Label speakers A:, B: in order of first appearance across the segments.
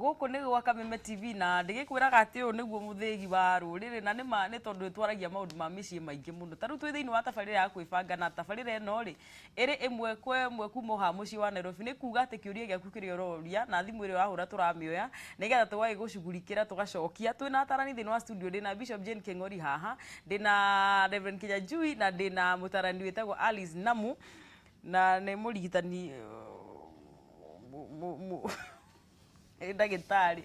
A: Gũkũ nĩ gwa Kameme TV na ndĩgĩkwĩraga atĩ ũyũ nĩguo mũthĩgi wa rũrĩrĩ, na nĩma nĩ tondũ nĩtwaragia maũndũ ma mĩciĩ maingĩ mũno. Ta rĩu twĩ thĩinĩ wa tabarĩra ya kwĩbanga, na tabarĩra ĩno rĩ, ĩrĩ ĩmwe kwa ĩmwe kuma o haha mũciĩ wa Nairobi. Nĩ kuga atĩ kĩũria gĩaku kĩrĩa ũroria na thimũ ĩrĩa ũrahũra tũramĩoya nĩgetha tũgagĩgũcugurikĩra tũgacokia. Twĩna atarani thĩinĩ wa studio, ndĩna Bishop Jane Kĩng'ori haha, ndĩna Reverend Kinyanjui na ndĩna mũtarani wĩtagwo Alice Namu, na nĩ mũrigitani nĩ ndagĩtarĩ.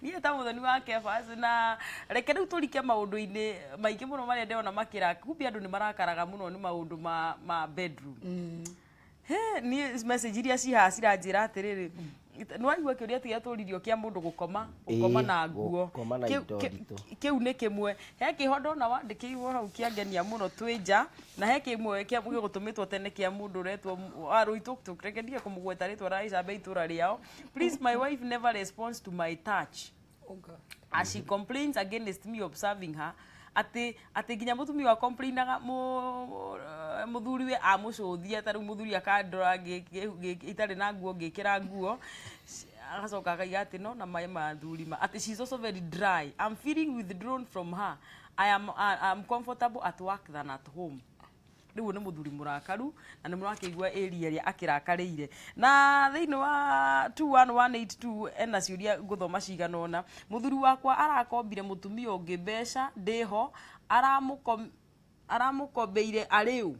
A: Niĩ ta mũthoni wa Kefas, na reke rĩu tũrike maũndũ-inĩ maingĩ mũno marĩa ndĩrona makĩra. Kumbe andũ nĩ marakaraga mũno nĩ maũndũ ma bedroom. He, niĩ message iria ci haha ciranjĩra atĩrĩrĩ, nĩ waigua kĩũria tiga tũririo kĩa mũndũ gũkoma na nguo.
B: Gũkoma na indo nditũ.
A: Kĩu nĩ kĩmwe. He kĩho ndona wandĩkĩirwo hau kĩangenia mũno twĩ nja, na he kĩmwe kĩa gĩgũtũmĩtwo tene kĩa mũndũ ũretwo wa Rũitũkitũk, reke ndige kũmũgweta rĩtwa ragĩcamba itũra rĩao. "Please, my wife never responds to my touch
C: Oh God.
A: as she complains against me observing her." Atĩ nginya mũtumia wa complainaga mũthuriwe amũcũthia. Ta rĩu mũthuri akandora itarĩ na nguo, ngĩkĩra nguo, agacoka akaiga atĩ no na maĩ mathuri ma atĩ she's also very dry. I'm feeling withdrawn from her. I am comfortable at work than at home. Rĩu nĩ mũthuri mũrakaru na nĩ mũrakĩigua area ĩrĩa akĩrakarĩire. Na thĩinĩ wa 21182 ena ciũria ngũthoma cigana ũna. Mũthuri wakwa arakombire mũtumia ũngĩ mbeca ndĩho, aramũkombeire arĩ ũ?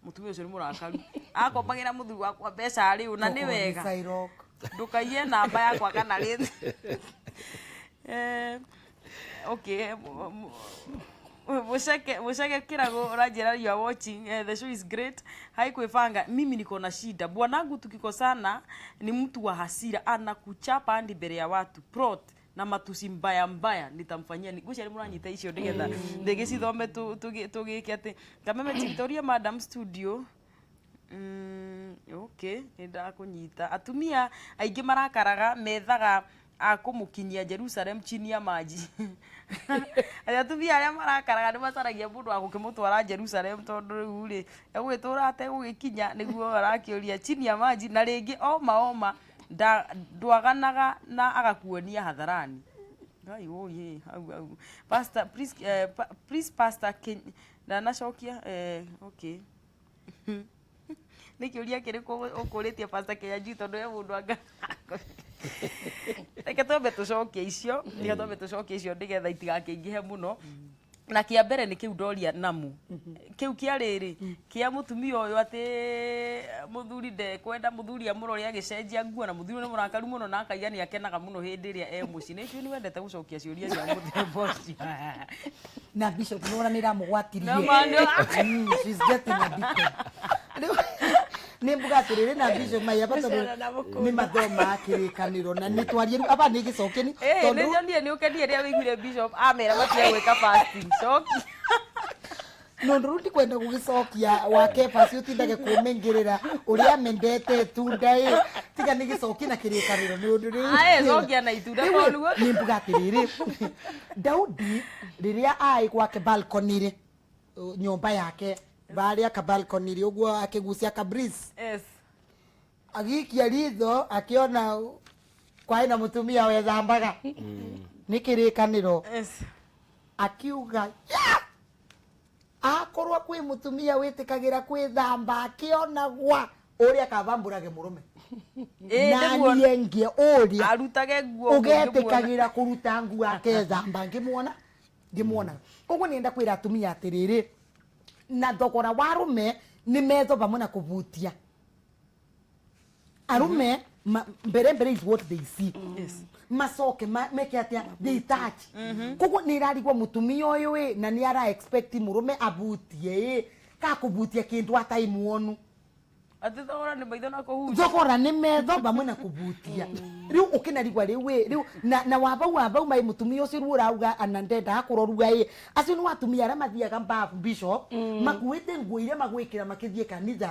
A: Mũtumia ũcio nĩ mũrakaru, akombagĩra mũthuri wakwa mbeca arĩ ũ, na nĩ wega
C: Shylock.
A: Ndũkaiye namba yakwa kana rĩ. Okay, Musheke, Musheke Kirago ũranjĩra you are watching, the show is great. Hi Kwĩbanga, mimi niko na shida. Bwanangu tukikosana ni mtu wa hasira, anakuchapa hadi mbele ya watu plot na matusi mbaya mbaya. Nitamfanyia ni ngwĩciria nĩ mũranyita icio nĩgetha ndĩgĩcithome tũgĩke atĩ Kameme Victoria Madam Studio. Okay, nĩ ndakũnyita. Atumia aingĩ marakaraga methaga a kũmũkinyia Jerusalem chini ya maji. Atĩ atumia arĩa marakaraga nĩ macaragia mũndũ wa gũkĩmũtwara Jerusalem, tondũ rĩu rĩ egũgĩtũra ategũgĩkinya, nĩguo arakĩũria chini ya maji. Na rĩngĩ oma oma ndwaganaga na agakuonia hadharani. Ngai ũyĩ hau hau. Pastor please, please Pastor ndanacokia. Okay, nĩ kĩũria kĩrĩkũ ũkũrĩtie Pastor Kinyanjui? Tondũ he mũndũ anga, reke twambe tũcokie icio, reke twambe tũcokie icio nĩgetha itigakĩingĩhe mũno. Na kĩa mbere nĩ kĩu ndoria namu kĩu kĩa rĩrĩ kĩa mũtumia ũyũ, atĩ mũthuri ndekwenda mũthuri amũrore agĩcenjia nguo, na mũthuri nĩ mũrakaru mũno na akaiga nĩ akenaga mũno hĩndĩ ĩrĩa e mũciĩ. Nĩ njũĩ nĩ wendete gũcokia ciũria cia mũthemba ũcio.
C: Na Bishop nĩwona nĩ ĩramũgwatirie.
A: Na ma
C: She's getting addicted. Rĩu, nĩ mbuga atĩrĩrĩ na Bishop mai aba tondũ
D: Gũcera na mũkũnda.
C: Nĩ mathoma kĩrĩkanĩro na nĩ twarie rĩu aba nĩ gĩcokie nĩ
A: Ĩĩ, nĩ nyonire nĩ ũkenire rĩrĩa wĩiguire Bishop amera matige gwĩka fasting. Coki.
C: Nondu rĩu ndikwenda gũgĩcokia wa Kefas ũtindage kũmĩngĩrĩra ũrĩa mendete itunda ĩ, tiga nĩ gĩcokie na kĩrĩkanĩro nĩ ũndũ rĩu.
A: Ae, cokia na itunda.
C: Rĩu
A: tondũ nĩguo
C: nĩ mbuga atĩrĩrĩ, Daudi rĩrĩa aĩ gwake balcony rĩ, nyũmba yake barĩa ka balcony rĩ ũguo akĩgucia ka breeze, agĩikia ritho akĩona kwaĩ na mũtumia wethambaga. Nĩ kĩrĩkanĩro. Akiuga, "Ya! Akorwo kwĩ mũtumia wĩtĩkagĩra kwĩthamba akĩonagwa ũrĩa, kaba mbũrage mũrũme
A: Ĩĩ,
C: na
A: nĩguo
C: niĩ ngĩe ũrĩa
A: arutage nguo mũngĩmuona.
C: Ũgetĩkagĩra kũruta nguo akethamba ngĩmuona ngĩmuonaga." Koguo nĩenda kwĩra atumia atĩrĩrĩ, na thogora wa arũme nĩ metho pamwe na kũbutia arume mbere mbere is what they see. Macoke meke atia? They touch. Koguo nä ĩrarigwo mũtumia ũyũ ĩ na nĩ ara expect mũrũme abutie ĩ ka kũbutia kĩndũ atai muonu.
A: Atĩ thogora nĩ maitho na kũhutia.
C: Thogora nĩ metho pamwe na kũbutia. Rĩu ũkĩnarigwa rĩu ĩ rĩu na wabau wabau mai mũtumia ũcio rĩu ũrauga ana ndendaga kũrorua ĩ, acio nĩ atumia arĩa mathiaga mbabu, Bishop, makuĩte nguo iria magwĩkĩra makĩthiĩ kanitha.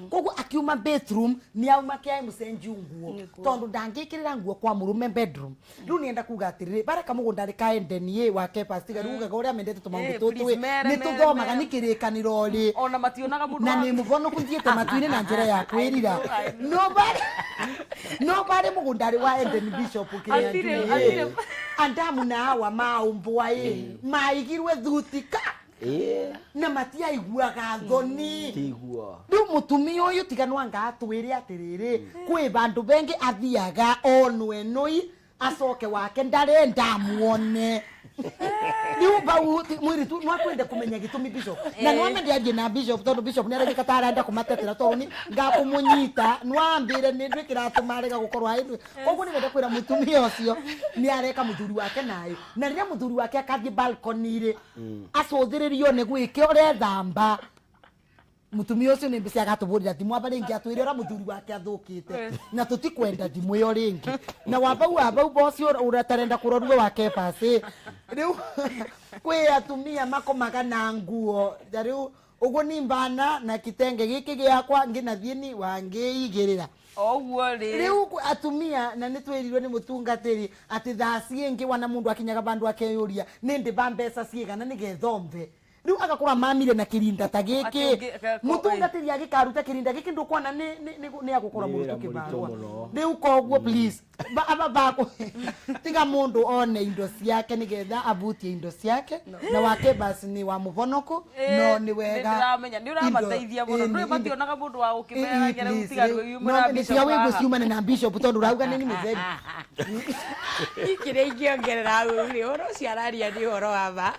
C: Koguo akiuma bathroom nĩ auma kĩa mũcenjiu nguo tondũ ndangĩkĩrĩra nguo kwa mũrũme bedroom. Rĩu nĩenda kuga atĩrĩrĩ, baraka mũgũnda rĩ kaendeni ĩ wa Kefas, tiga rĩu ugaga ũrĩa mendete tũmaũndũ
A: Eh,
C: tũtũ
A: please,
C: ĩ
A: mere,
C: nĩ
A: mere,
C: tũthomaga
A: mere.
C: nĩ kĩrĩkanĩro rĩ.
A: Ona mationaga mũndũ
C: Na nĩ mũbonoku thiĩte matu-inĩ na njĩra ya kwĩrira.
A: I know.
C: No No barĩ mũgũnda rĩ wa Eden, Bishop?
A: Atirĩ-
C: Kĩrĩa
A: atirĩ-
C: Adamu na Hawa maumbwa ĩ maigirwe thutika na matiaiguaga thoni.
B: Tiguo.
C: Rĩu mũtumia ũyũ tiga no anga atwĩre atĩrĩrĩ, kwĩ vandũ bengi athiaga onwe nũi acoke wake ndarenda amuone. Rĩu bau mwĩrĩtu no akwende kũmenya gĩtũmi, Bishop, na no amende arie na Bishop, tondũ Bishop nĩ aragĩka ta arenda kũmatetera, tondũ ni ngakũmũnyita no ambĩre nĩ ndwĩ kĩratũma arega gũkorwo aĩ. Koguo nĩ ngwenda kwĩra mũtumia ũcio nĩ areka mũthuri wake naĩ, na rĩrĩa mũthuri wake akathiĩ balcony rĩ, acũthĩrĩrio nĩ gwĩke ũrethamba, mutumia ũcio nĩ mbica agatũbũrĩra thimũ aba rĩngĩ atwĩre ũrĩa mũthuri wake athũkĩte, na tũtikwenda thimũ ĩyo rĩngĩ. Na wabau wabau bosi ũrĩa tarenda kũrorwo wa Kefas. Rĩu kwĩ atumia makomaga na nguo ta rĩu ũguo ni mbana na kitenge gĩkĩ gĩakwa ngĩnathiĩ ni wangĩigĩrĩra.
A: O ũguo rĩ.
C: Rĩu atumia na nĩ twĩrirwe nĩ mũtungatĩri atĩ thaa ciĩngĩ wana mũndũ akinyaga vandũ akeyũria nĩ ndĩ va mbeca cigana nĩgetha ombe. Rĩu agakorwo amamire na kĩrinda ta
A: Atĩ
C: gĩkĩ. Mũtungatĩri agĩkaruta kĩrinda gĩkĩ, ndũkuona nĩ agũkorwo
B: Nĩ
C: mũritũ
B: wĩra mũritũ
C: kĩbarũa.
B: Mũno.
C: Rĩu koguo please, aba bako tiga mũndũ one indo ciake nĩgetha abutie indo ciake, na wake basi ni wa mũbonoko no nĩ wega.
A: Ndĩramenya nĩ ũramateithia mũno. Ndũĩ mationaga mũndũ wa gũkĩmera rĩu tiga rĩu
C: Nĩ tiga wĩguo ciumane na Bishop, tondũ ũrauga nĩ mũtheri.
D: Kĩrĩa ingĩongerera hau rĩ, ũhoro ũcio araria nĩ ũhoro wa ma,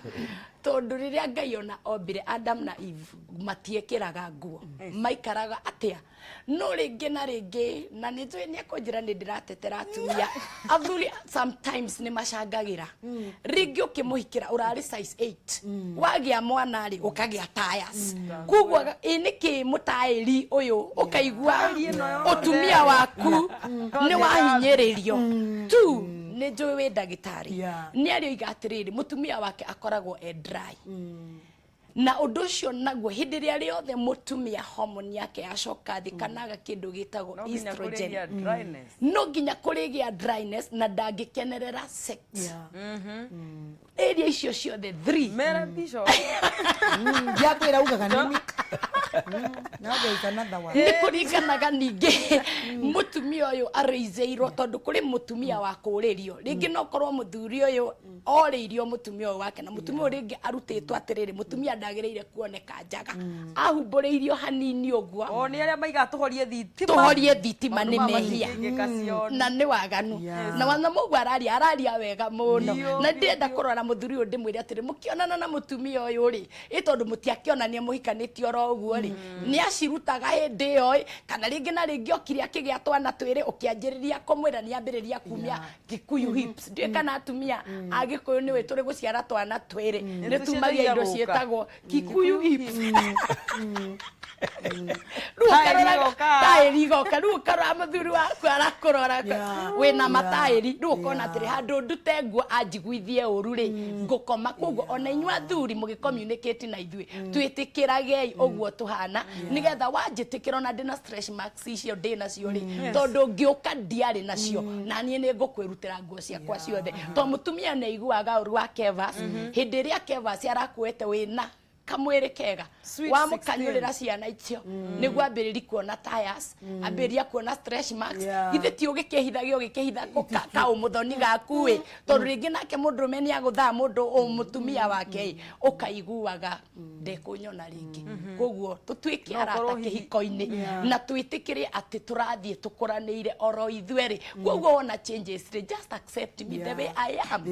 D: tondũ rĩrĩa Ngai ona ombire Adam na Eve matiĩkĩraga nguo, maikaraga atĩa? No rĩngĩ na rĩngĩ, na nĩ njũĩ nĩ ekũnjĩra nĩ ndĩratetera atumia, athuri sometimes nĩ macangagĩra. Rĩngĩ ũkĩmũhikĩra ũrarĩ size 8, wagĩa mwana rĩ, ũkagĩa tires. Koguo ĩ nĩkĩ mũtaĩri ũyũ ũkaigua ũtumia waku nĩ wahinyĩrĩrio tu? Nĩ njũĩ wĩ ndagĩtarĩ. Nĩ arĩoiga atĩrĩrĩ, mũtumia wake akoragwo e dry, na ũndũ ũcio naguo hĩndĩ ĩrĩa rĩothe mũtumia hormone yake yacoka thĩ kana aga kĩndũ gĩtagwo
A: No nginya
D: estrogen,
A: kũrĩgia dryness.
D: No nginya kũrĩgĩa dryness na ndangĩkenerera sex. Area icio ciothe three.
A: Mera Bishop.
C: Ndiakwĩra ugaga nĩmi. Now there is another one.
D: Nĩ kũringanaga ningĩ mũtumia ũyũ arĩizĩirwo, tondũ kũrĩ mũtumia wa kũrĩrio. Rĩngĩ no korwo mũthuri ũyũ orĩirio mũtumia ũyũ wake, na mũtumia ũyũ rĩngĩ arutĩtwo atĩrĩrĩ, mũtumia ndagĩrĩire kuoneka njaga, ahumbũrĩirio hanini ũguo.
A: O nĩ arĩa maigaga tũhorie thitima.
D: Tũhorie thitima
A: Maũndũ
D: nĩ
A: maya
D: mehia.
A: matingĩngĩka ciothe.
D: Na nĩ waganu. Na wana mũguo araria wega mũno. Na ndĩrenda kũrora mũthuri ũyũ, ndĩmwĩre atĩrĩ, mũkĩonana na mũtumia ũyũ rĩ, ĩ tondũ mũtiakĩonania mũhikanĩtie oro ũguo rĩ, nĩ acirutaga hĩndĩ ĩyo ĩ, kana rĩngĩ na rĩngĩ okire akĩgĩa twana twĩrĩ, ũkĩanjĩrĩria kũmwĩra nĩ ambĩrĩria kumia Kikuyu hips. Ndiũĩ kana atumia a Gĩkũyũ nĩwe tũrĩ gũciara twana twĩrĩ nĩ tumagia indo
A: Nĩtũcenjagia gũka.
D: Ciĩtagwo Kikuyu hips. Rĩu
A: Taĩri
D: ũkarora
A: igoka.
D: Taĩri igoka. Rĩu ũkarora mũthuri waku arakũrora wĩna mataĩri. Rĩu ũkona atĩrĩ, handũ ndute nguo anjiguithie ũru rĩ, ngũkoma. Koguo ona inyuĩ athuri mũgĩ communicate na ithuĩ, twĩtĩkĩragei ũguo tũhana, nĩgetha wanjĩtĩkĩra ona ndĩna stretch marks icio ndĩ nacio rĩ, tondũ ngĩũka ndiarĩ nacio, na niĩ nĩ ngũkwĩrutĩra nguo ciakwa ciothe, tondũ mũtumia nĩ aiguaga ũru wa Kevas hĩndĩ ĩrĩa Kevas arakuete wĩna kamwĩrĩ kega.
A: Sweet.
D: Wamũkanyũrĩra ciana icio nĩguo ambĩrĩri kuona tires, ambĩrĩria kuona stretch marks. Githĩ ti ũgĩkĩhithagia ũgĩkĩhitha kaũmũthoni gaku ĩ, tondũ rĩngĩ nake mũndũrũme nĩ agũthaa mũndũ mũtumia wake ĩ, ũkaiguaga ndekũnyona rĩngĩ. Koguo tũtuĩke
A: No
D: arata
A: korwo hihi-
D: kĩhiko-inĩ, na twĩtĩkĩre atĩ tũrathiĩ tũkũranĩire oro ithuerĩ. Koguo wona changes rĩ, just accept me the way I am.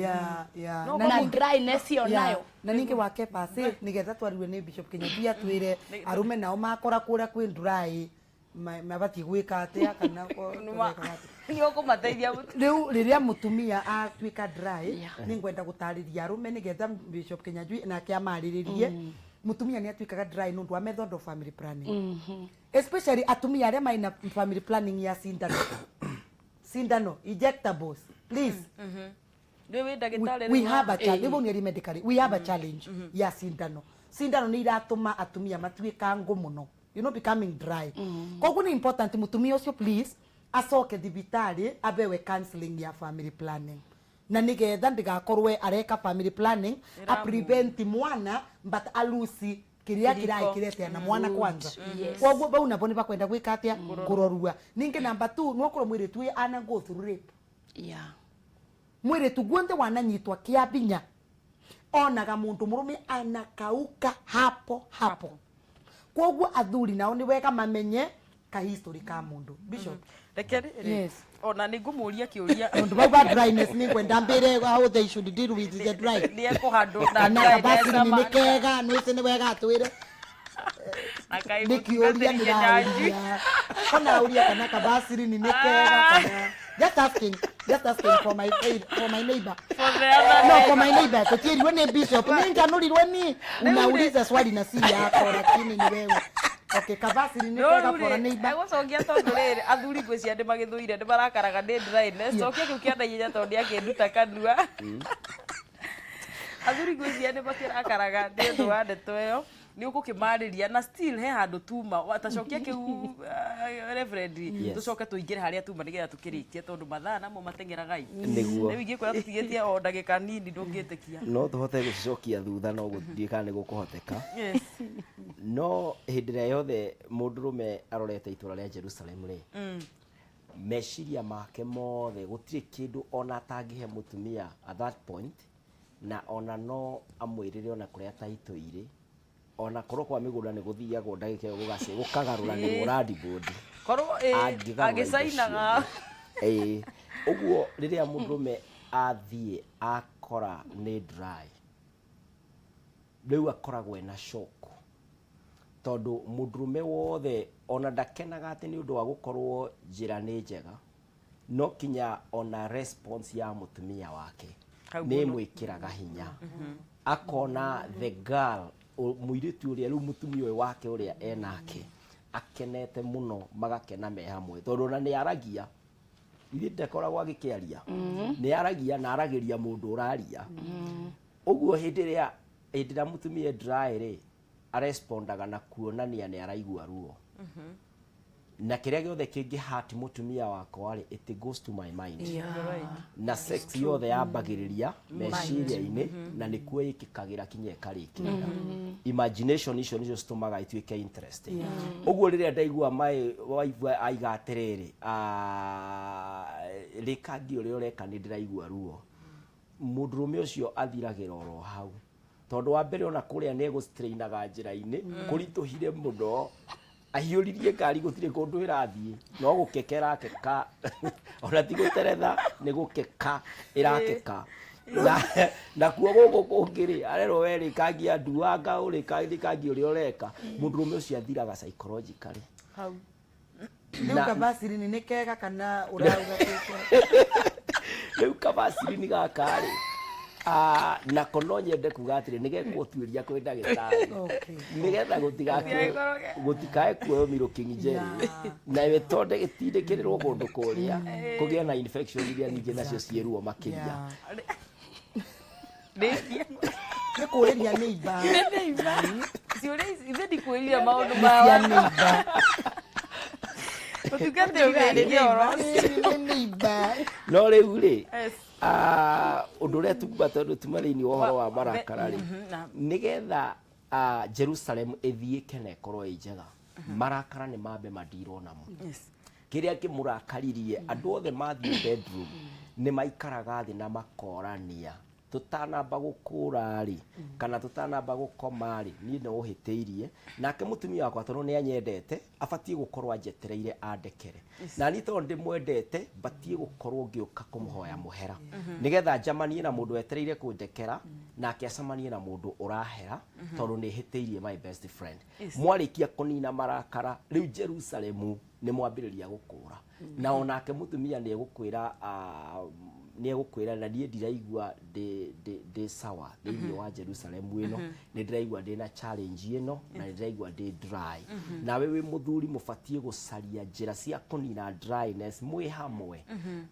D: Na dryness ĩyo nayo.
C: Na ningĩ wake basi nigetha twariwe nĩ Bishop Kinyanjui atwĩre arume nao makora kũrĩa kwĩ dry mabatiĩ gwĩka atĩa kana tũrekaga atĩa?
A: Nĩ ũkũmateithia.
C: Rĩu rĩrĩa mũtumia atuĩka dry, nĩ ngwenda gũtarĩria arũme nĩgetha Bishop Kinyanjui nake amarĩrĩrie. Mũtumia nĩ atuĩkaga dry nĩ ũndũ wa method of family planning, especially atumia arĩa marĩ na family planning ya cindano, cindano, injectables, please.
A: Ndũĩ wĩ ndagĩtarĩ.
C: We
A: Rĩu
C: have a challenge rĩu nĩ medically we have a challenge ya cindano. Cindano nĩ iratũma atumia matuĩka ngũ mũno, becoming dry. Koguo nĩ important mũtumia ũcio please acoke thibitarĩ abewe counseling ya family planning, na nigetha ndigakorwe areka family planning a prevent mwana but alusi. Kiria
A: Kĩhiko.
C: kiraikirete na mwana kwanza.
D: Yes.
C: Koguo bau nabo ni bakwenda gwika atia? Kurorua. Ningi number 2, nokorwo mwiritu uyu ana go through rape. Mwiritu guonthe wananyitwa kia binya onaga mundu murume anakauka hapo hapo. Koguo athuri nao ni wega mamenye ka history ka mundu. Bishop.
A: Reke rĩrĩ.
C: Yes.
A: Ona nĩ ngũmũria kĩũria.
C: Undu bau ba dryness ni ngwenda mbire how they should deal with the dry.
A: Nĩ ekũhandwo na
C: Kana
A: dryness
C: kabacini
A: ama-
C: nĩ kega, nĩ nĩ wega atwĩre.
A: Na kaĩ
C: Nĩ kĩũria
A: mũtungatĩri Kĩnyanjui.
C: nĩrauria. Ona ũria kana kabacini nĩ kega kana, just asking, just asking for my friend, for my neighbor.
A: For the other
C: No, for my neighbor. Tutieriwe ni bishop, ni njanurirwe ni unauliza swali na si yako, lakini ni wewe. Okay, kabacini nĩ kega for a neighbor.
A: Egũcokia tondũ rĩrĩ, athuri ngwĩciria nĩ magĩthũire, nĩ marakaraga nĩ dryness. Cokia kĩu kĩa naihenya tondũ nĩ akĩnduta kanua. Athuri ngwĩciria nĩ makĩrakaraga nĩ ũndũ wa ndeto ĩyo, nĩ ũgũkĩmarĩria na still he handũ tuma. Tacokia kĩu, reverend.
B: Yes.
A: Tũcoke tũingĩre harĩa tuma nĩgetha tũkĩrĩkie, tondũ mathaa namo mateng'eraga i.
B: Nĩguo.
A: Rĩu ingĩkwĩra tũtigĩtie o ndagĩka nini, ndũngĩtĩkia.
B: No tũhote gũcicokia thutha, no gũthiĩ kana nĩ gũkũhoteka. No hĩndĩ ĩrĩa yothe mũndũrũme arorete itũra rĩa Jerusalem rĩ, meciria make mothe, gũtirĩ kĩndũ ona atangĩhe mũtumia at that point, na ona no amwĩrĩre ona kũrĩa ataitũire, ona korwo kwa mĩgũnda nĩ gũthiagwo ndagĩka ĩyo gũgaci gũkagarũranĩrwo landboard.
A: Korwo
B: Angĩgarũra indo
A: agĩcainaga.
B: ciothe. Ĩĩ, ũguo rĩrĩa mũndũrũme athiĩ akora nĩ dry, rĩu akoragwo ena shock, tondũ mũndũrũme wothe ona ndakenaga atĩ nĩ ũndũ wa gũkorwo njĩra nĩ njega, no kinya ona response ya mũtumia wake
A: Hau
B: nĩ
A: mũno.
B: ĩmwĩkĩraga hinya, akona the girl, mũirĩtu ũrĩa rĩu mũtumia ũyũ wake ũrĩa enake akenete mũno, magakena me hamwe, tondũ ona nĩ aragia, ithuĩ ndakoragwo agĩkĩaria, nĩ aragia na aragĩria mũndũ ũraria. Ũguo hĩndĩ ĩrĩa mũtumia dry rĩ, arespondaga na kuonania nĩ araigua ruo, na kĩrĩa gĩothe kĩngĩ hurt mũtumia wakwa rĩ, it goes to my mind. Na sex yothe yambagĩrĩria meciria-inĩ, na nĩkuo ĩkĩkagĩra kinya ĩkarĩkĩrĩra. Imagination icio nĩcio citũmaga ituĩke interesting. Ũguo rĩrĩa ndaigua my wife aiga atĩrĩrĩ, "Ah, rĩkangi ũrĩa ũreka nĩ ndĩraigua ruo," mũndũrũme ũcio athiragĩra oro hau, tondũ wa mbere ona kũrĩa nĩ egũstrainaga njĩra-inĩ kũritũhire mũno, ahiũririe ngari, gũtirĩ kũndũ ĩrathiĩ, no gũkeka ĩrakeka, ona ti gũteretha, nĩ gũkeka ĩrakeka. Na nakuo gũkũ kũngĩ rĩ, arerwo we rĩkangia nduanga, ũrĩkangi ũrĩa ũreka, mũndũrũme ũcio athiraga psychologically.
A: Hau.
C: Rĩu kabacini nĩ kega kana ũrauga kĩkĩ?
B: Rĩu kabacini gaka rĩ, nako no nyende kuga atĩrĩ, nĩ gekwo tuĩria kwĩ ndagĩtarĩ nĩgetha gũtikae kuoywo milking jelly nayo ĩtonde ĩtindĩkĩrĩrwo kũndũ kũrĩa kũgĩe na infection iria ningĩ nacio ciĩ ruo makĩria.
A: Rĩkia.
C: Nĩ kũrĩria neighbor.
A: Ciũria ici ithe ndikwĩrire maũndũ
C: Nĩ cia
A: mawa.
C: neighbor.
A: Mũtungatĩri rĩkia ũhoro ũcio.
C: Nĩ neighbor.
B: No rĩu rĩ, ũndũ ũrĩa tuma, tondũ tuma thĩinĩ wa ũhoro wa marakara rĩ, nĩgetha Jerusalem ĩthiĩke na ĩkorwo ĩ njega, marakara nĩ mambe mandirwo namo. Kĩrĩa kĩmũrakaririe, andũ othe mathiĩ bedroom nĩ maikaraga thĩ na makorania, tũtanamba gũkũra rĩ, kana tũtanamba gũkoma rĩ, niĩ no ũhĩtĩirie nake mũtumia wakwa, tondũ nĩ anyendete, abatiĩ gũkorwo anjetereire andekere, na niĩ tondũ ndĩmwendete, batiĩ gũkorwo ngĩũka kũmũhoya mũhera, nĩgetha njamanie na mũndũ wetereire kũndekera, nake acamanie na mũndũ ũrahera tondũ nĩ hĩtĩirie my best friend. Mwarĩkia kũnina marakara, rĩu Jerusalemu nĩ mwambĩrĩria gũkũra, na onake mũtumia nĩ egũkwĩra, nĩ egũkwĩra, na niĩ ndiraigua ndĩ sawa thĩinĩ wa Jerusalemu ĩno, nĩ ndĩraigua ndĩ na challenge ĩno, na nĩ ndĩraigua ndĩ dry. Nawe wĩ mũthuri mũbatiĩ gũcaria njĩra cia kũnina dryness mwĩ hamwe.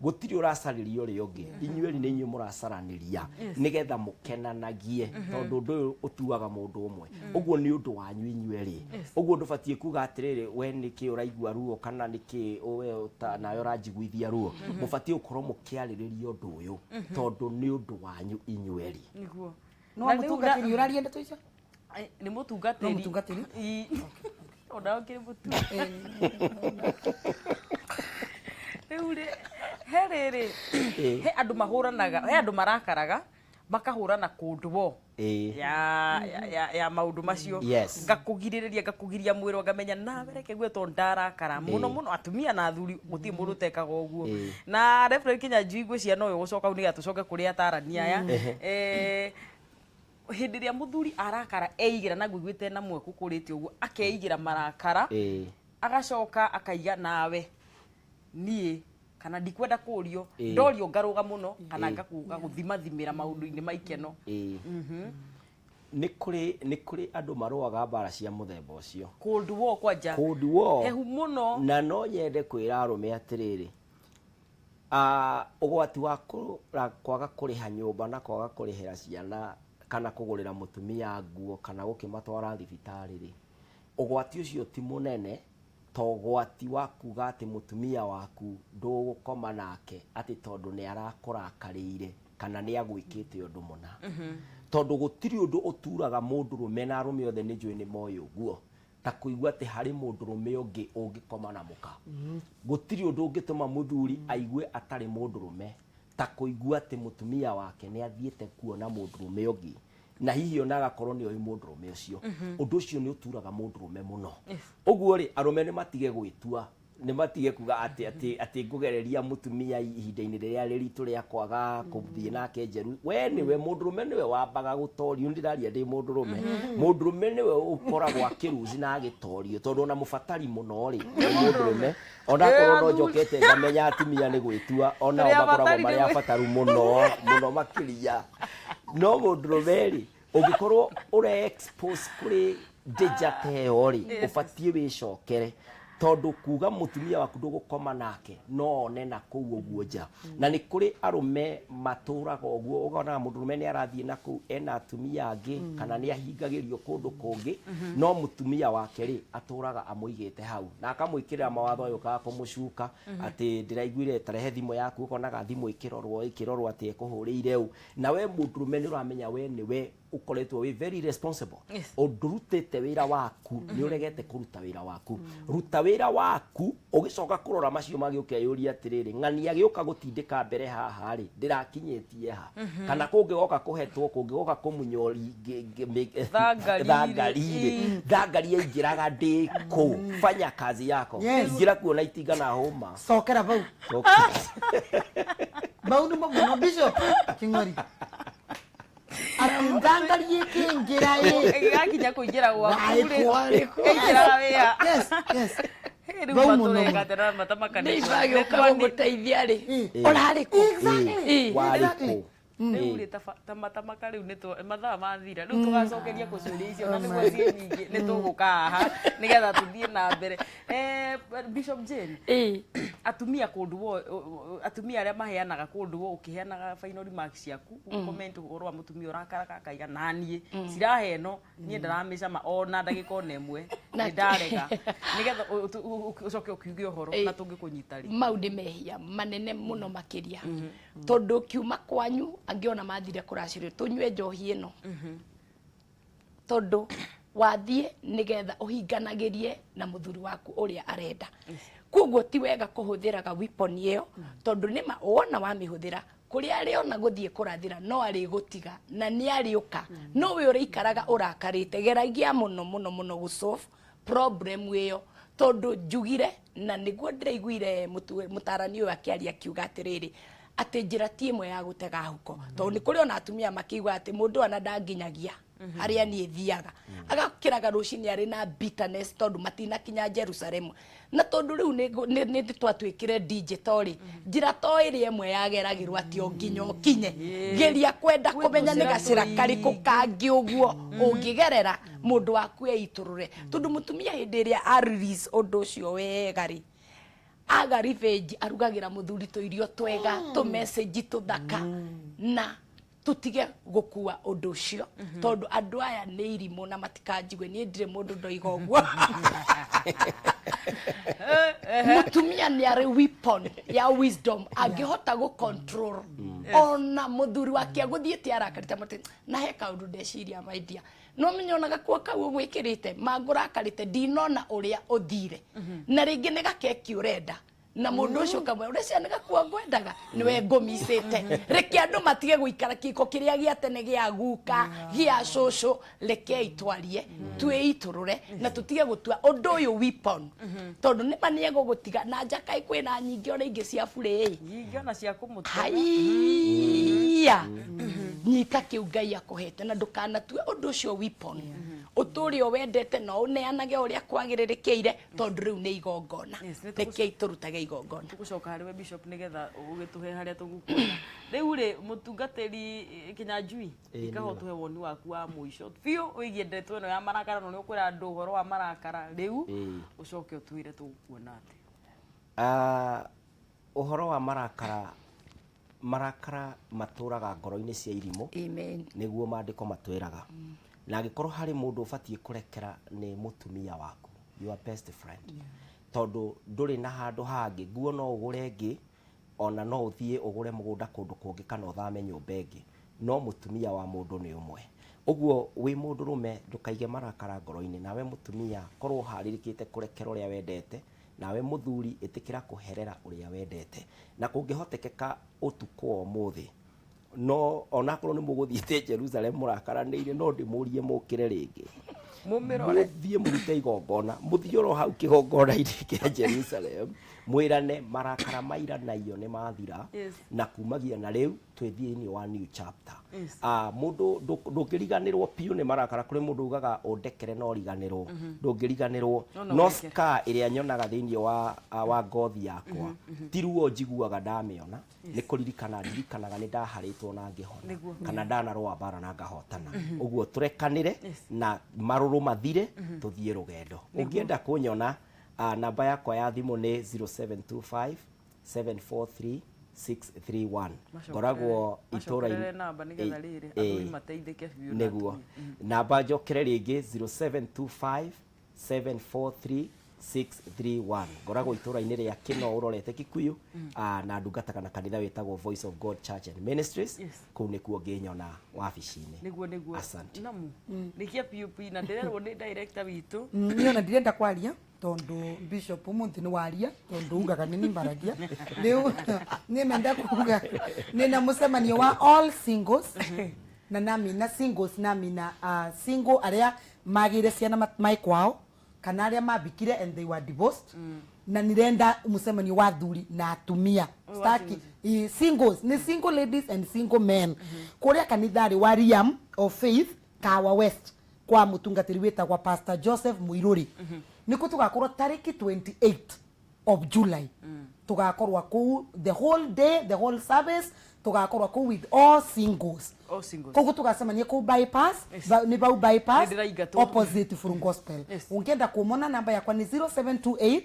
B: Gũtirĩ ũracarĩria ũrĩa ũngĩ, inyuĩ erĩ nĩ inyuĩ mũracaranĩria nĩgetha mũkenanagie, tondũ ũndũ ũyũ ũtuaga mũndũ ũmwe. Ũguo nĩ ũndũ wanyu inyuĩ erĩ. Ũguo ndũbatiĩ kuga atĩrĩrĩ, we nĩkĩ ũraigua ruo, kana nĩkĩ we nawe ũranjiguithia ruo. Mũbatiĩ gũkorwo mũkĩarĩrĩria ũndũ ũyũ, tondũ nĩ ũndũ wanyu inyuĩ erĩ.
A: Nĩguo.
C: No
A: Na rĩu
C: mũtungatĩri ũraria ndeto icio.
A: Nĩ mũtungatĩri.
C: No mũtungatĩri?
A: Ii. Ona ũkĩrĩ mũtungatĩri. Rĩu rĩ, he rĩrĩ, he andũ mahũranaga, he andũ marakaraga, makahũrana kũndũ wo. Ya, ya, ya, ya maũndũ macio. Ngakũgirĩrĩria, ngakũgiria mwĩrĩ, ngamenya nawe reke ngue tondũ ndarakara mũno mũno. Atumia na athuri gũtirĩ mũndũ ũtekaga ũguo. Na Reverend Kĩnyanjui, ngwĩciria no ũgũcoka hau nĩgetha tũcoke kũrĩ atarani aya. Hĩndĩ ĩrĩa mũthuri arakara eigĩra na ngũiguĩte na mwekũ kũrĩte ũguo, akeigĩra marakara, agacoka akaiga nawe niĩ kana ndikwenda kũrio, ndorio ngarũga mũno kana ngagũthimathimĩra maũndũ-inĩ ma ikeno.
B: Nĩ kũrĩ andũ marũaga mbara cia mũthemba ũcio.
A: Cold war kwanja.
B: Cold war.
A: Hehu mũno.
B: Na no nyende kwĩra arũme atĩrĩrĩ, ũgwati wa kwaga kũrĩha nyũmba na kwaga kũrĩhĩra ciana kana kũgũrĩra mũtumia nguo kana gũkĩmatwara thibitarĩ rĩ, ũgwati ũcio ti mũnene ta ũgwati wa kuga atĩ mũtumia waku ndũgũkoma nake atĩ tondũ nĩ arakũrakarĩire kana nĩ agwĩkĩte ũndũ mũna, tondũ gũtirĩ ũndũ ũturaga mũndũrũme, na arũme othe nĩ njũĩ nĩ moĩ ũguo, ta kũigua atĩ harĩ mũndũrũme ũngĩ ũngĩkoma na mũka. Gũtirĩ ũndũ ũngĩtũma mũthuri aigue atarĩ mũndũrũme ta kũigua atĩ mũtumia wake nĩ athiĩte kuona mũndũrũme ũngĩ, na hihi ona agakorwo nĩ oĩ mũndũrũme ũcio. Ũndũ ũcio nĩ ũturaga mũndũrũme mũno. Ũguo rĩ, arũme nĩ matige gwĩtua, nĩ matige kuga atĩ ngũgereria mũtumia ihinda-inĩ rĩrĩa rĩritũ rĩa kwaga kũthiĩ nake njeru. We nĩwe mũndũrũme, nĩwe wambaga gũtorio. Ndĩraria ndĩ mũndũrũme. Mũndũrũme nĩwe ũkoragwo akĩruci na agĩtorio, tondũ ona mũbatari mũno rĩ, nĩ mũndũrũme. Onakorwo no njokete ngamenya atumia nĩ gwĩtua, onao
A: Tũrĩ
B: makoragwo
A: abatari.
B: Marĩ abataru mũno mũno makĩria. No mũndũrũme rĩ, ũngĩkorwo ũre expose kũrĩ danger ta ĩyo rĩ, ũbatiĩ wĩcokere, tondũ kuga mũtumia waku ndũgũkoma nake no one na kũu ũguo nja. Na nĩ kũrĩ arũme matũraga ũguo, ũkonaga mũndũrũme nĩ arathiĩ na kũu ena atumia angĩ kana nĩ ahingagĩrio kũndũ kũngĩ, no mũtumia wake rĩ, atũraga amũigĩte hau na akamwĩkĩrĩra mawatho agĩũkaga kũmũcuka atĩ ndĩraiguire tarehe thimũ yaku. Ũkonaga thimũ ĩkĩrorwo ĩkĩrorwo atĩ ekũhũrĩire ũ, na we mũndũrũme nĩ ũramenya we nĩwe ũkoretwo wĩ very responsible. Ũndũrutĩte wĩra waku, nĩ ũregete kũruta wĩra waku. Ruta wĩra waku, ũgĩcoka kũrora macio mangĩ, ũkeyũria atĩrĩrĩ, ng'ania gĩũka gũtindĩka mbere haha rĩ, ndĩrakinyĩtie ha? Kana kũngĩgoka kũhetwo, kũngĩgoka kũmunywo
A: Thangari-rĩ.
B: Thangari-rĩ, thangari yaingĩraga ndĩ kũ? Fanya kazi yako. Ingĩra kuona itinga na hũma.
C: Cokera bau. Bau nĩ mũno, Bishop King'ori, atĩ thangari ĩkĩingĩra ĩ
A: Ĩgakinya kũingĩra gwaku rĩ,
C: Warĩ kũ?
A: ĩingĩraga wĩha.
C: Yes.
A: Rĩu
C: Bau mũno.
A: matũreka atĩ na matamaka.
D: Nĩ ibagĩũka gũgũteithia rĩ, ũrarĩ kũ?
B: Warĩ
C: Exactly.
B: kũ?
A: Rĩu rĩ, ta matamaka rĩu nĩ mathaa mathira. Rĩu tũgacokeria kũciũria icio, na nĩguo ciĩ nyingĩ, nĩ tũgũka haha nĩgetha tũthiĩ na mbere. Bishop Jane, atumia kũndũ wo, atumia arĩa maheanaga kũndũ wo, ũkĩheanaga final remarks ciaku, comment ũhoro wa mũtumia ũrakaraga akaiga naniĩ ciraha ĩno niĩ ndaramĩcama ona ndagĩka ona ĩmwe nĩ ndarega, nĩgetha ũcoke ũkiuge ũhoro na tũngĩkũnyita rĩ.
D: Mau nĩ mehia manene mũno makĩria, tondũ kiuma kwanyu angĩ ona mathire kũracĩrio tũnyue njohi ĩno, tondũ wathiĩ nĩgetha ũhinganagĩrie na mũthuri waku ũrĩa arenda. Koguo ti wega kũhũthĩraga weapon ĩyo, tondũ nĩma wona wamĩhũthĩra kũrĩa arĩona gũthiĩ kũrathira no arĩgũtiga na nĩ arĩũka. No we ũrĩikaraga ũrakarĩte. Geragia mũno mũno mũno gũ solve problem ĩyo, tondũ njugire na nĩguo ndĩraiguire mũtarani ũyũ akĩaria akiuga atĩrĩrĩ, atĩ njĩra ti ĩmwe ya gũtega huko, tondũ nĩ kũrĩ ona atumia makiuga atĩ mũndũ ona ndanginyagia harĩa niĩ thiaga, agakĩraga rũcinĩ arĩ na bitterness tondũ matinakinya Jerusalemu. Na tondũ rĩu nĩ twatuĩkire digital rĩ, njĩra to ĩrĩa ĩmwe yageragĩrwo atĩ o nginya ũkinye. Geria kwenda
A: Gwĩ
D: kũmenya nĩ
A: tũcĩra
D: gacĩra karĩkũ
A: tũingĩ.
D: Kangĩ ũguo ũngĩgerera mũndũ waku eitũrũre, tondũ mũtumia hĩndĩ ĩrĩa a release ũndũ ũcio wega rĩ, aga revenge, arugagĩra mũthuri tũirio twega, tũ message tũthaka, na tutige gũkua ũndũ ũcio, tondũ andũ aya nĩ irimũ na matikanjigue niĩ ndirĩ mũndũ ndoiga ũguo. Mutumia nĩ arĩ weapon ya wisdom angĩhota gũ control ona mũthuri wake agũthiĩte arakarĩte mũtĩ na he kaũndũ ndeciria, my dear, no menya ona gakuo kau ũgwĩkĩrĩte mangũrakarĩte ndinona ũrĩa ũthire na rĩngĩ nĩ gakeki ũrenda na mũndũ ũcio ũkamwĩra ũreciria nĩ gakuo ngwendaga nĩwe ngũmicĩte. Reke andũ matige gũikara kĩko kĩrĩa gĩa tene gĩa guka gĩa cũcũ. Rekei twarie, twĩitũrũre na tũtige gũtua ũndũ ũyũ weapon, tondũ nĩma nĩ egũgũtiga na njakaĩ kwĩna nyingĩ ona ingĩ cia burĩ ĩ.
A: Nyingĩ ona cia kũmũtega.
D: Haiya, nyita kĩu Ngai akũhete na ndũkanatue ũndũ ũcio weapon. Ũtũre o wendete na ũneanage ũrĩa kwagĩrĩrĩkĩire, tondũ rĩu nĩ igongona.
A: Yes, nĩ
D: Rekei tũrutage igongona.
A: Tũgũcoka harĩ we, Bishop, nĩgetha ũgĩtũhe harĩa tũgũkuona rĩu rĩ mũtungatĩri Kĩnyanjui.
B: Ĩĩ,
A: ikaho
B: nĩguo.
A: Tũhe woni waku wa mũico biũ wĩgiĩ ndeto ĩno ya marakara, no nĩ ũkwĩra andũ ũhoro wa marakara rĩu. Ũcoke ũtwĩre tũgũkuona atĩ.
B: Ũhoro wa marakara, marakara matũraga ngoro-inĩ cia irimũ.
D: Amen.
B: Nĩguo maandĩko matwĩraga, na angĩkorwo harĩ mũndũ ũbatiĩ kũrekera nĩ mũtumia waku, your best friend, tondũ ndũrĩ na handũ hangĩ. Nguo no ũgũre ĩngĩ, ona no ũthiĩ ũgũre mũgũnda kũndũ kũngĩ kana ũthame nyũmba ĩngĩ, no mũtumia wa mũndũ nĩ ũmwe. Ũguo wĩ mũndũrũme ndũkaige marakara ngoro-inĩ, nawe mũtumia korwo ũharĩrĩkĩte kũrekera ũrĩa wendete, nawe mũthuri ĩtĩkĩra kũherera ũrĩa wendete. Na kũngĩhotekeka ũtukũ wa ũmũthĩ, no onakorwo nĩ mũgũthiĩte Jerusalem mũrakaranĩire, no ndĩmũrie mũkĩre rĩngĩ.
A: Mũmĩrore.
B: Mũthiĩ mũrute igongona, mũthiĩ oro hau kĩgongona-inĩ kĩa Jerusalem, mwĩrane marakara mairanaiyo nĩ mathira. Na kumagia na rĩu twĩ thĩinĩ wa new chapter. Mũndũ ndũngĩriganĩrwo biũ nĩ marakara. Kũrĩ mũndũ ugaga ũndekere no riganĩrwo, ndũngĩriganĩrwo.
A: No no
B: no
A: ũreke.
B: Scar ĩrĩa nyonaga thĩinĩ wa ngothi yakwa ti ruo njiguaga ndamĩona, nĩ kũririkana ndirikanaga nĩ ndaharĩtwo na ngĩhona kana ndanarũa mbara na ngahotana. Ũguo tũrekanĩre na marũrũ mathire, tũthiĩ rũgendo. Ũngĩenda kũnyona, namba yakwa ya thimũ nĩ 0725 743 631. Ngoragwo
A: Macokerere
B: itũra
A: namba nĩgetha rĩrĩ athuri mateithĩke biũ na
B: Nĩguo.
A: atumia.
B: Namba njokere rĩngĩ, 0725 743 631. Ngoragwo itũra-inĩ rĩa Kĩno ũrorete Kikuyu, na ndungataga na kanitha wĩtagwo Voice of God Church and Ministries. Kũu nĩkuo ngĩnyona wabici-inĩ.
A: Nĩguo.
B: Asante.
A: Namu rĩkia piũ piũ na ndĩrerwo nĩ director witũ.
C: Niĩ ona ndirenda kwaria tondu Bishop umuthi ni waria, tondu ugaga nĩ nimbaragia. Riu niĩ menda kuga nina mucemanio wa all singles na namina singles, namina single aria magire ciana mai kwao kana aria mabikire and they were divorced, na nirenda mucemanio wa thuri na atumia. Staki singles, ni single ladies and single men, kuria kanithari wa Riam of Faith, Kawa West, kwa mutungatiri witagwa Pastor Joseph Muiruri. Nikuo tugakorwo tariki 28 of July. Tugakorwo kuu the whole day, the whole service tugakorwo kuu with all singles.
A: All singles.
C: Koguo tugacemania kuu bypass, nĩ bau bypass
A: Nĩ ndĩraingatwo.
C: opposite Furun Gospel. Ũngĩenda kũmona, namba yakwa nĩ 0728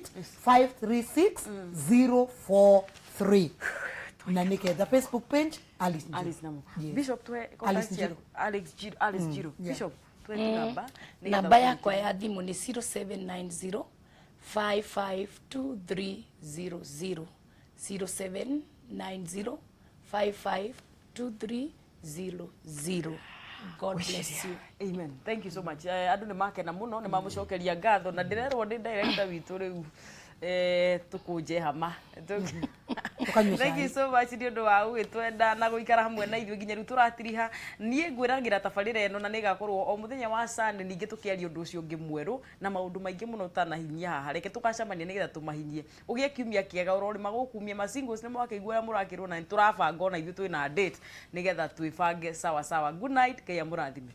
C: 536 043, na nĩketha Facebook page Alice Njiru.
A: Alice Namu.
C: Yes.
A: Bishop, tuhe
C: Alice
A: contact
C: Njiru.
A: yaku. Alex Jiro, Alice Jiro. Bishop, tuhe tu namba nĩgetha
D: Namba
A: ũtũrutĩre.
D: Yakwa ya thimũ nĩ 0790 552300, 0790 552300. God bless you.
A: Amen. Thank you so much. Andũ nĩ makena mũno, nĩ mamũcokeria ngatho na ndĩrerwo nĩ director witũ rĩu tũkũnje hama.
C: Tũkanyua
A: Thank you
C: cai.
A: so much nĩ ũndũ wa gũgĩtwenda na gũikara hamwe na ithuĩ nginya rĩu tũratiriha. Niĩ ngwĩragĩra tabarĩra ĩno na nĩ ĩgakorwo o mũthenya wa Sunday, ningĩ tũkĩaria ũndũ ũcio ũngĩ mwerũ na maũndũ maingĩ mũno tũtanahinyia haha. Reke tũgacemania nĩgetha tũmahinyie. Ũgĩe kiumia kĩega, ũrorĩma gũkumia ma singles nĩ mwakĩigua ũrĩa mũrakĩrwo na nĩ tũrabanga ona ithuĩ twĩna date nĩgetha twĩbange sawa sawa. Good night, Ngai amũrathime.